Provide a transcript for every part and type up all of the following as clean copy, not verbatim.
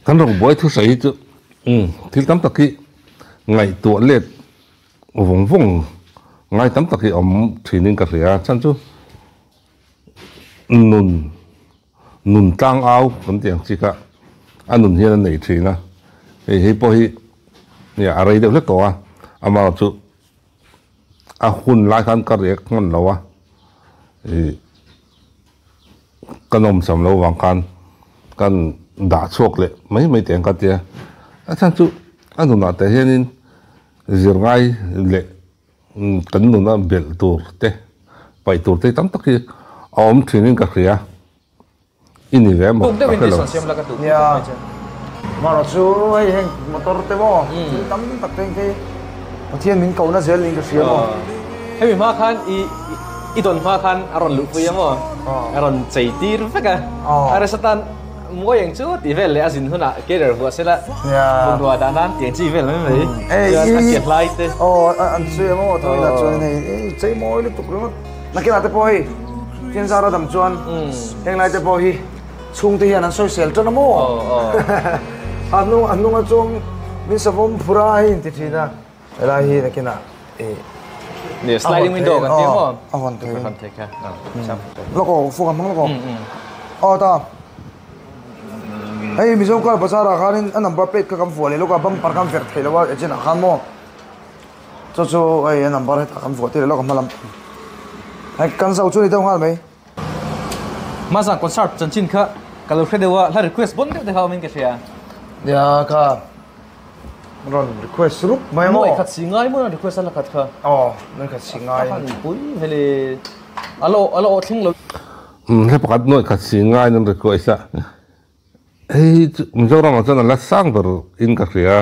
Kan rawng buai thusawi hi chu thil tam tak hi ngaihtuah let vawng vawng ngai tam tak hi a awm thinin ka hria a, chhan chu nun nun tlang au kan tih ang chi kha a nun hian a nei thin a, hei hei pawh hi a rei deuh hlek tawh a, amaherawhchu a hun lai khan ka react hman lo a ih ka nawmsam lo vang khan kan dah chhuak leh mai mai teh ang ka tia a chhan chu a nunah te hianin zir ngai leh kan nuna belh tur te paih tur te tam tak hi a awm thinin ka hria. I ni ve maw? Ka hre lo. Nia, marawh chu hei heng motor te maw thil tam tak te hi Pathian min kohna zel niin ka hria maw. Hemi hma khan i i dawn hma khan a rawn luhpui a maw? A rawn chei tir vek a. A resa tan mawi eng chu tih vel leh a zin hunah career vuah sela bungrua dah nan tiang chi vel mai mai. Chuan a ke hlai te. Aw an sawi a maw thawina chuan hei chei mawi lutuk ringawt. Nakinah te pawh hei Thianzara dam chuan heng lai te pawh hi chhungte hian an sawisel tan a maw? A hnung a hnunga chuang min savawm phur a hei inti thin a, helai hi nakinah ih Nia sliding window kan ti maw? A hawn thei. A hawn thei kha. Lawk aw fuk a hmang lawk aw. Aw ta. Hei Mizo car bazar ah khanin a number plate kha kan vuah leh lawk a bumper khan verh theih lo a agent ah khan maw? Chu chu hei a number hetah kan vuah tir leh lawk a hma lam hei kan zo chu ni deuh nghal mai. Hmasa concert chanchin kha ka lo hre deuh a, hla request bon deuh te kha awmin ka hria. Nia kha rawn request rup mai maw. Nuai khat si ngai maw rawn request a la khat kha. Aw nuai khat si ngai. A han pui vele a la a la aw thleng lo. Umm hla pakhat nuai khat si ngai an request a. Hei chu Mizoram ah chuan a la sang ber in ka hria,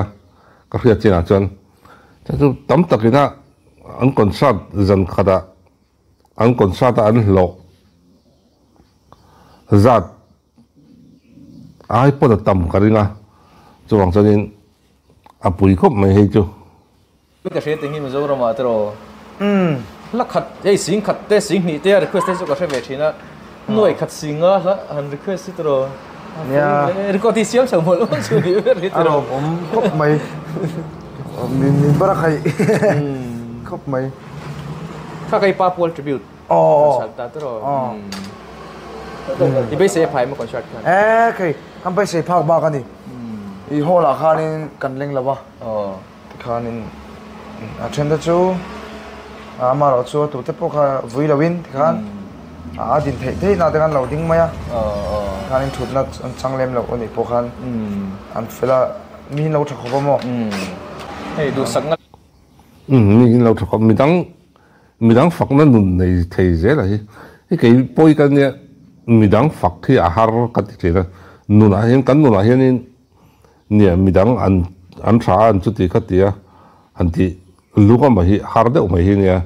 ka hriat chin ah chuan chu chu tam tak ina an concert zan khat ah an concert a an hlawh zat ai pawn a tam ka ring a, chuvang chuan in a pui khawp mai hei chu. Ka hria tih hi Mizoram ah tiraw hla khat hei sing khat te sing hnih te a request te chu ka hre ve thin a nuai khat sing a hla han request hi tiraw record hi siam chho mawlh mawlh chu nih ber hi tiraw a lawmawm khawp mai min bar a khaih khawp mai kha kei pa pual tribute concert ta tiraw i beisei a phai maw concert khan e khei kan beisei phak bak a ni i hall ah khanin kan leng lo a. Tikhanin a then te chu amaherawh chu a tute pawh kha vui loin tikhan a din theih theih na te khan lo ding mai a tikhanin thutna an chang lem loh anih pawh khan an fel a mi in lo tha khawp a maw. Hei duhsakna. Mi in lo tha khawp midang midang fakna nun nei thei zel a hi hei kei pawi ka nia midang fak hi a har ka ti thin a nunah hian kan nunah hianin Nia, midang an an tha a, an chuti kha tia han tih lung a mai hi har deuh mai hi nia.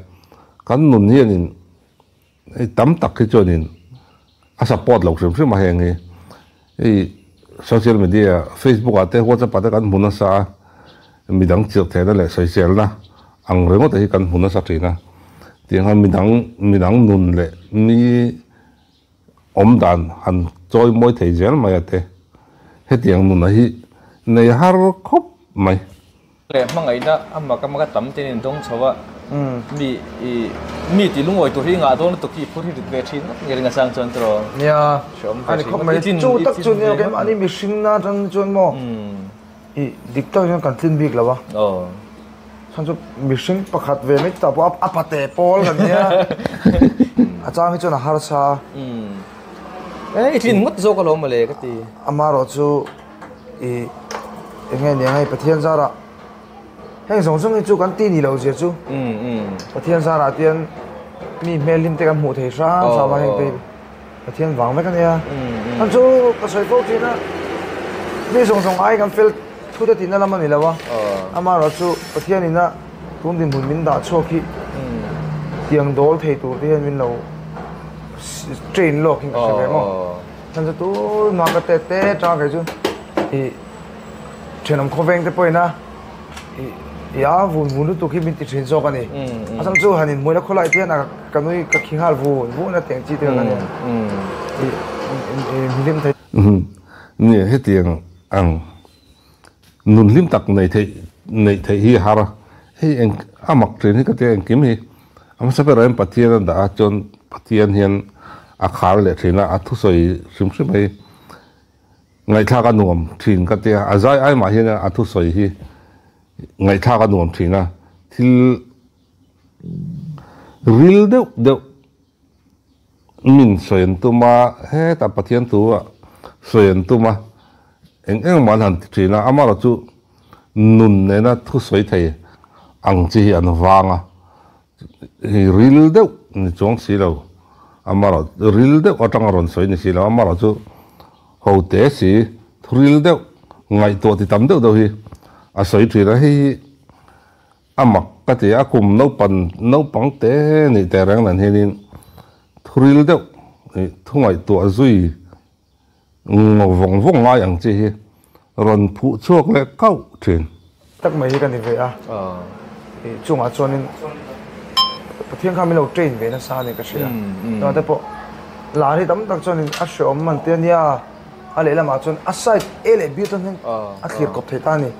Kan nun hianin hei tam tak hi chuanin a support lo hrim hrim a heng hi. Hei social media Facebook ah te WhatsApp ah te kan hmu nasa a, midang chirh theihna leh sawiselna ang ringawt hi kan hmu nasa thin a. Tiang hian midang midang nun leh mi Awm dan han chawi mawi thei zel mai a te. Hetiang nuna hi nei har khawp mai. Leh hmangaihna a mak a mak a tam ten in dawng chho a, mi i mi ti lungawi tur hi i ngah dawn lutuk hi i phur hi rit ve thin ngawt nge ringa sang chuan tiraw. Nia, a ni khawp mai. Chu tak chu nia keimahni mihring na atang chuan maw i dik tak chuan kan tlin bik lo a. Chhan chu mihring pakhat ve mai chutah pawh a pate pawl kan nia a chang hi chuan a harsa a. E i tlin ngawt zawk alawm mawle ka ti. Amaherawh chu i eng nge nia hei Pathian zarah heng zawng zawng hi chu kan ti ni lo zia chu Pathian zarah tian mi hmel hlim te kan hmuh thei hrang hrang a heng te hi Pathian vang vek a nia. Chhan chu ka sawi fo thin a mi zawng zawng ai kan fel Thu te tihna lam a ni lo a, amaherawh chu Pathianin a tun dinhmun min dah chhuak hi tiang dawl thei tur te hian min lo train lawk in ka hre ve maw. Chhan chu tun hma ka tet te tang kei chu ih thenawm khawveng te pawhin a ih ih a vun vun lutuk hi min ti thin zawk a ni. A chang chu han inhmuihna khawlai te hian a ka nui ka khi nghal vun vun a tiang chi te kha ka nia. Ih hlim thei. Nia hetiang. Ang nun hlim tak nei theih neih theih hi a har a, hei eng a mak thin hi ka tia engkim hi a hmasa berah hian Pathian a dah a chuan Pathian hian a khar leh thin a, a thusawi hrim hrim hi ngaihthlak a nuam thin ka tia, a zai ai mah hian a thusawi hi ngaihthlak a nuam thin a, thil ril deuh deuh. Min sawi an tum a, hetah Pathian thu ah sawi an tum a, eng eng mah an han ti thin a, amaherawh chu nun nena thu sawi thei ang chi hi an vang a, hi ril deuh ni chuang si lo, amaherawh ril deuh atanga rawn sawi ni si lo, amaherawh chu ho te si thu ril deuh ngaihtuah ti tam deuh deuh hi a sawi thin a, hei hi. A mak ka ti a, kum naupan naupang te nih teh reng dan hianin thuril deuh ih thu ngaihtuah zui ngaw vawng vawng ngai ang chi hi rawn phuh chhuak leh kauh thin. Tak mai hi ka ni ve a, ih chungah chuanin Pathian kha min lo train ve nasa a ni ka hria. Tunah te pawh lar hi tam tak chuanin a hreawm man te a nia, a lehlamah chuan a side A leh B chuan hian a thlir kawp thei ta a ni.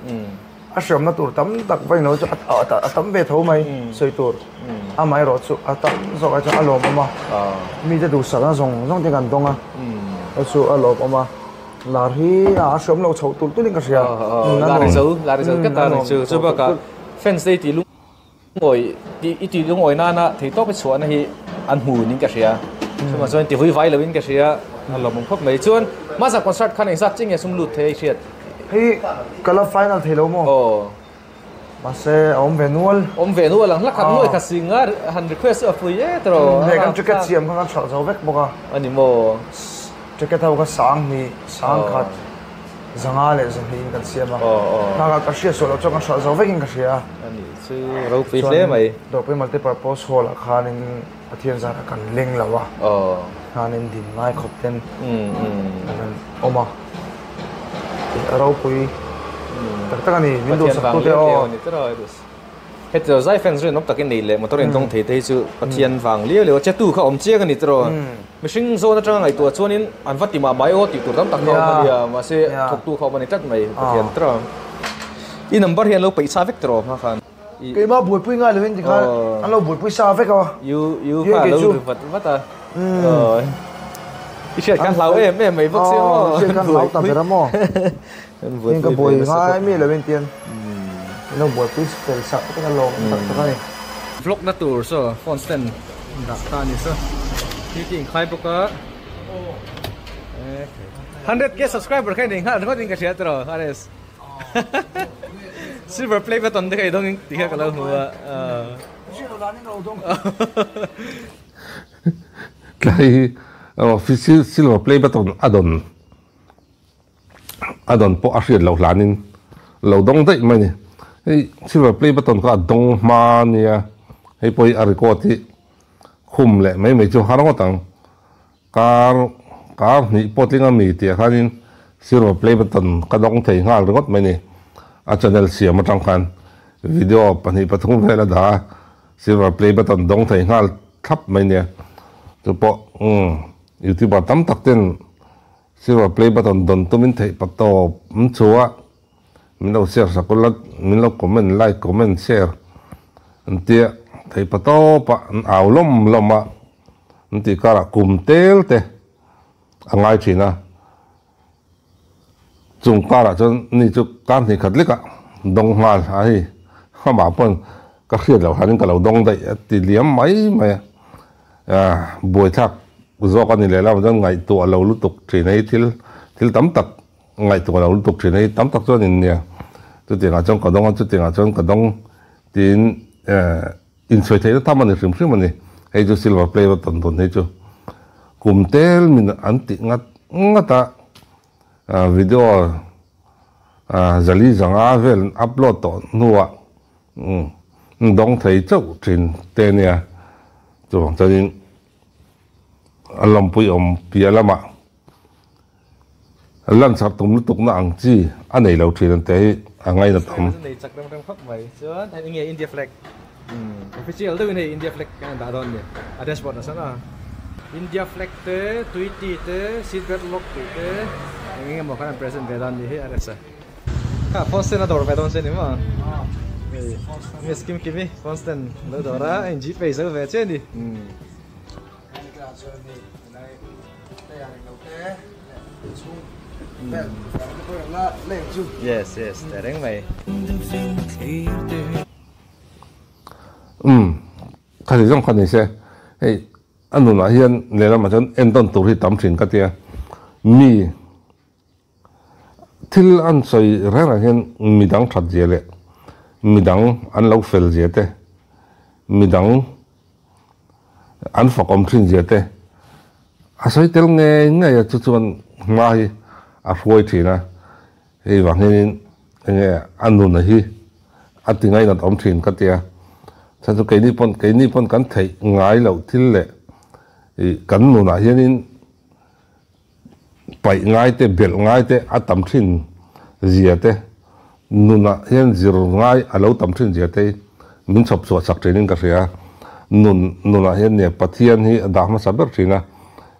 A hriamna tur tam tak va inlo chu a tam ve tho mai sawi tur amaherawh chu a tam zawk ah chuan a lawmawm a mite duhsakna zawng zawng te kan dawng a chu chu a lawmawm a lar hi a hriam lo chhoh tulh tulh in ka hria lar i zo lar i zo ka ta ni chu chu bakah fans te tih lungawi i tih lungawi nana thei tawp i chhuahna hi an hmu niin ka hria chuvang chuan ti vui vai lo in ka hria a lawmawm khawp mai chuan hmasa concert khan engzat chiah nge sum lut thei a i hriat. Hei ka la final thei lo maw? Aw. Mahse a awm ve nual. Awm ve nual ang hlak khat nuai kha si nga han request chu a pui e tawh. Hei kan ticket siam kha kan hralh zo vek bawk a. A ni maw? Ticket ho kha sang hnih, sang khat, zanga leh zahnih in kan siam a. Hna ka hriat suah loh chuan kan hralh zo vek in ka hria a. A nih chu ropui hle mai. Chuan Dawrpui Multipurpose Hall ah khanin Pathian zarah kan leng lo a. Hnanin din ngai khawp ten kan awm a. A ropui tak tak a ni, min duhsak tu te aw. Heti lo zai fans rinawm takin nei leh motor in tawng thei te hi chu Pathian vang liau liau a che tu kha awm chiang a ni tiraw. Mihring zawn atanga ngaihtuah chuanin an va ti mah mai aw tih tur tam tak kha awm a nia, mahse thawktu kha awm a ni tlat mai Pathian tiraw. I number hi an lo peih sa vek tiraw hma khan. Keimah buaipui ngai lovin tikhan an lo buaipui sa vek a. U U kha a lo ri vat vat a. I hriat khan hlau em em mai bawk sia maw. I hriat khan hlau ta ber a maw. Tin ka buai ngai mi lovin tian an lo buaipui fel sak vek a lawm tak tak a ni. Vlog na tur saw phone stand dah ta a ni saw. Thil inkhai bawk a. 100k subscriber kha i nei nghal ringawt in ka hria tiraw RS. Silver play button te kha i dawng in tih kha ka lo hmu a. Tlai hi silver play button a dawn a dawn pawh a hriat loh hlanin lo dawng daih mai a ni. Hei silver play button kha a dawng hma nia hei pawh hi a record hi khum leh mai mai chu har ngawt ang. Kar kar hnih pawh tling a mi tih ah khanin silver play button ka dawng thei nghal ringawt mai ni. A channel siam atang khan video pahnih pathum vel a dah a, silver play button dawng thei nghal thlap mai nia. Chu pawh umm youtuber tam tak ten silver play button dawn tumin theih pa tawp an chhu a, min lo share sak ula, min lo comment like comment share an tia theih pa tawp a an au lawm lawm a. An tih karah kum tel te a ngai thin a, chung karah chuan ni chu kar hnih khat lekah dawng nghal a hei amah pawn ka hriat loh hlanin ka lo dawng daih a ti liam mai mai a, buaithlak zawk a ni leh lamah chuan ngaihtuah lo lutuk thin a hi thil thil tam tak ngaihtuah lo lutuk thin a hi tam tak chuan in nia chutiangah chuan ka dawng a chutiangah chuan ka dawng tiin Insawi theihna tham a ni hrim hrim a ni. Hei chu silver play button tawn hei chu kum tel min an tih ngat ngat a, video zali zanga vel an upload tawh hnuah dawng thei chauh thin te nia. Chuvang chuanin a lawmpui awm piah lamah Lanchar tum lutuk na ang chi a nei lo thin an tih hi a ngainat awm. Nei chak rem rem khawp mai chuan hei enge India flag official deuhin hei India flag kan dah dawn a ni a dashboard a sana India flag te tui ti te seat belt lock tih te. Eng emaw khan an present ve dan ni hi a resa. Kha phone stand a dawr ve dawn che ni maw? Miss Kim Kimi phone stand lo dawr a, a in gpay zo ve che ni. Yes yes ta reng mai. Umm kha ti zawng kha ni se hei a nunah hian lehlamah chuan entawn tur hi tam thin ka tia mi Thil an sawi rengah hian midang that zia leh midang an lo fel zia te, midang an fakawm thin zia te a sawi tel ngei ngei a, chu chuan hma hi a hruai thin a, hei vang hianin enge a nuna hi a ti ngainat awm thin ka tia, chhan chu keini pawn keini pawn kan theih ngai loh thil leh ih kan nunah hianin Paih ngai te, belh ngai te a tam thin zia te, nunah hian zir ngai a lo tam thin zia te hi min chhawp chhuah chak thinin ka hria. Nun, nunah hian nia Pathian hi a dah hmasa ber thin a,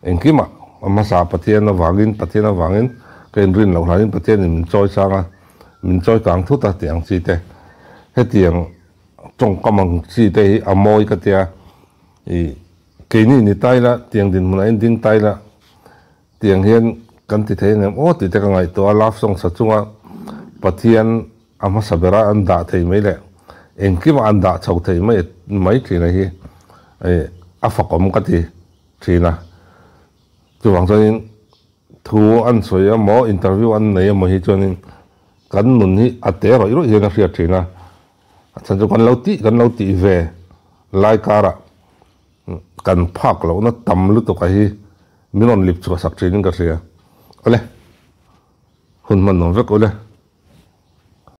engkimah a hmasa Pathian avangin, Pathian avangin ka inrin loh hlanin Pathianin min chawi sang a, min chawi kang thut a tih ang chi te, hetiang tawngkam ang chi te hi a mawi ka tia ih. Keini ni tai la, tiang dinhmunah in ding tai la, tiang hian kan ti thei ang em aw tih te ka ngaihtuah a, love song sa chunga Pathian a hmasa bera an dah thei mai leh engkimah an dah chho thei mai mai thin a hi a fakawm ka ti thin a. Chuvang chuanin thu an sawi emaw interview an nei emaw hi chuanin kan nun hi a te rawih rawih hian a hriat thin a, a chhan chu kan lo tih kan lo tih ve lai karah Kan phak lohna tam lutuk a hi min rawn lip chhuah sak thin in ka hria. Awle, hun hman nuam vek ule.